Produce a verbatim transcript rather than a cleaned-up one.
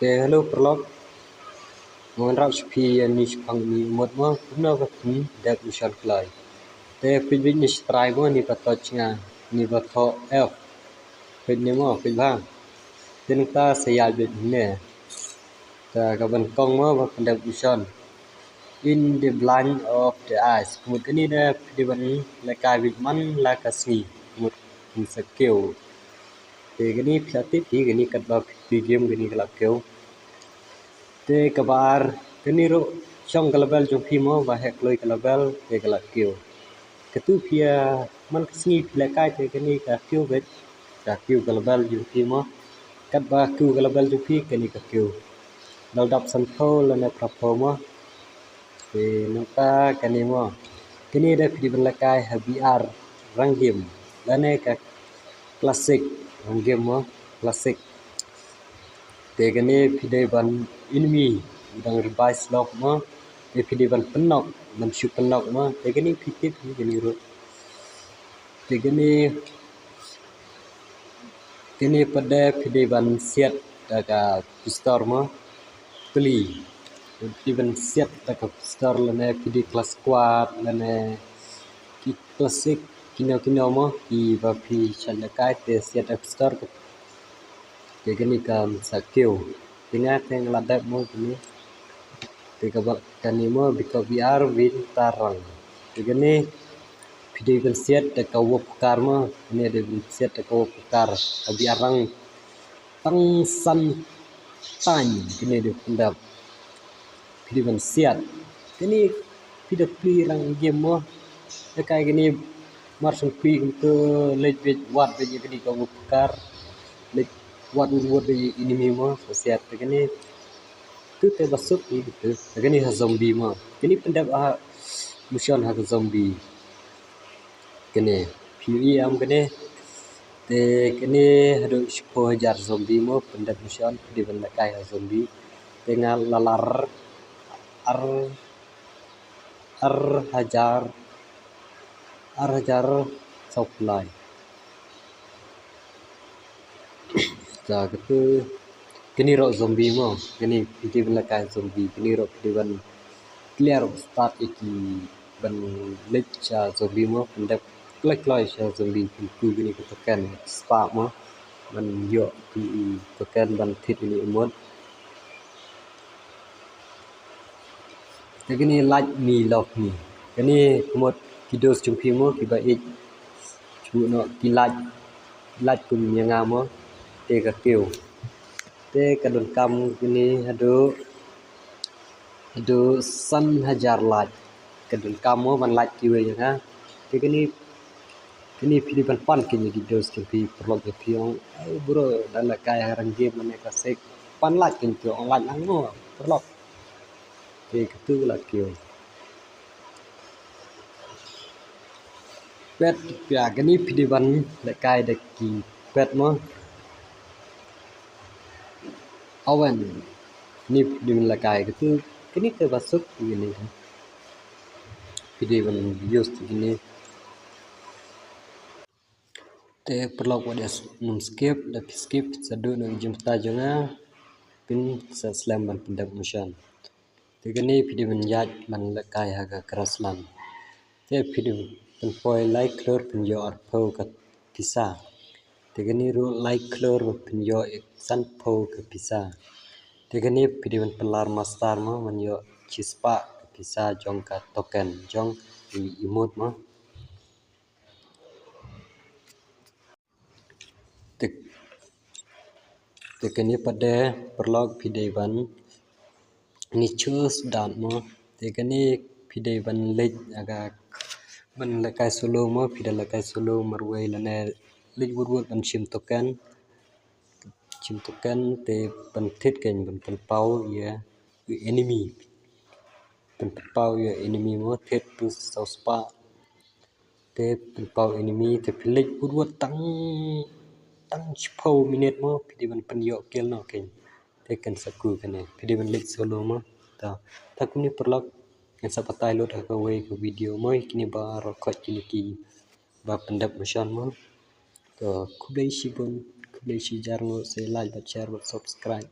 Hello paralok. Nga wanrah sha phi ïa uni shaphang uni u mut mo, kumno ba phin dep mission kloi. Te phi bit ni shatrai mo, ni ba thoh nga, ni ba thoh F. Phi ni mo, phi ba. Te nangta sa ïa bit ne. Te ka ban kong mo ba phin dep mission. In the blind of the eyes. Ka mut kane da phi dei ban lehkai beit man la ka sngi. Ka mut kan sa kiew. Te kane phi la tip hi, kane katba phi game kane ka la kiew. Te kaba ar, kane ruh shong ka level jong phi mo, ba heh kloi ka level te ka la kiew. Katu phi ïa man ka sngi phi lehkai te kane ka kiew beit. Ka kiew ka level jong phi mo. Katba kiew ka level jong phi kane ka kiew. Dal dap sanphew lane phraphew mo. Te nangta kane mo. Kane da phi dei ban lehkai ha B R rank game. Lane ka classic rank game mo. Classic. Te kane phi dei ban enemy u dang revive slot mo. Te phi dei ban pynnock, ban shu pynnock mo. Te kane phi tip hi kane ruh. Te kane, kane pat de phi dei ban siat da ka pistol mo. Pli. Phi dei ban siat da ka pistol lane phi dei class squad lane ki classic kino kino mo kiba phi shait lehkai te siat da ka pistol. Te kane kan sa kiew. Te nga te nga la dep mo kane. Te kaba kane mo bika B R win tarang. Te kane phi dei ban siat da ka wok kar mo. Kane dei ban siat da ka wok kar. Ka B R rank tang san tang kane dei ban dep. Phi dei ban siat. Kane phi da pli rank game mo. Lehkai kane mar shu pli kumto leit beit wad beit ïa kane ka wok kar. Leit wad wad beit ïa enemy mo. Sa siat te kane. Tu te ba suk ïa kitu. Te kane ha zombie mo. Kane pyndep ha mission ha ka zombie. Kane phi ïohi em kane. Te kane haduh shiphew hajar zombie mo pyndep mission phi dei ban lehkai ha zombie. Te nga la lar ar, ar hajar, ar hajar sawphew lai. Te katu kane ruh zombie mo, kane phi dei ban lehkai zombie, kane ruh phi dei ban clear start ïa ki ban leit sha zombie mo, pyndep kloi kloi sha zombie, pynku kane ka token spah mo, ban ïoh ki token ban thied ïa une u emote. Te kane like me love me. Kane ka mut ki dos jong phi mo kiba ïeit. Shu noh ki like, like kum ïa nga mo. Te ka kiew. Te ka donkam kane haduh, haduh san hajar like. Ka donkam mo ban like kiwei ïa nga. Te kane, kane phi dei ban pan kine ki dos jong phi paralok jong phi ong. Ai bro, da lehkai ha rank game mane ka sek. Pan like kine ki ong like lang mo paralok. Te katu la kiew. Pet pia kane phi dei ban lehkai da ki pet mo. Awen. Kane phi dei ban lehkai katu kane te ba suk kane. Phi dei ban use kane. Te paralok wat ïa nym skip, da phi skip sa duh na ka jingmyntoi jong nga, phin sa slem ban pyndep mission. Te kane phi dei ban ïaid ban lehkai ha ka grassland. Te phi dei ban poi lai klur phin ïoh arphew ka pisa. Te kane ruh lai klur phin ïoh sanphew ka pisa. Te kane phi dei ban pynlar master mo ban ïoh shispah ka pisa jong ka token jong i emote mo. Te, te kane pat de paralok phi dei ban ni choose dot mo. Te kane phi dei ban leit aga ban lehkai solo mo, phi da lehkai solo marwei lane leit wut wut ban shim token. Shim token te ban thied kein ban pynpaw ïa enemy. Pynpaw ïa enemy mo thied tu saw spah. Te pynpaw enemy te phi leit wut wut tang, tang shiphew minit mo phi dei ban pynïoh kill noh kein. Te kan sa ku kane phi dei ban leit solo mo. Ta, ta kumne paralok ngan sa batai lut ha kawei ka video mo kine baroh khoit kine kiba pyndep mission mo. To khublei shibun, khublei shihajar nguh, sa like bad share bad subscribe.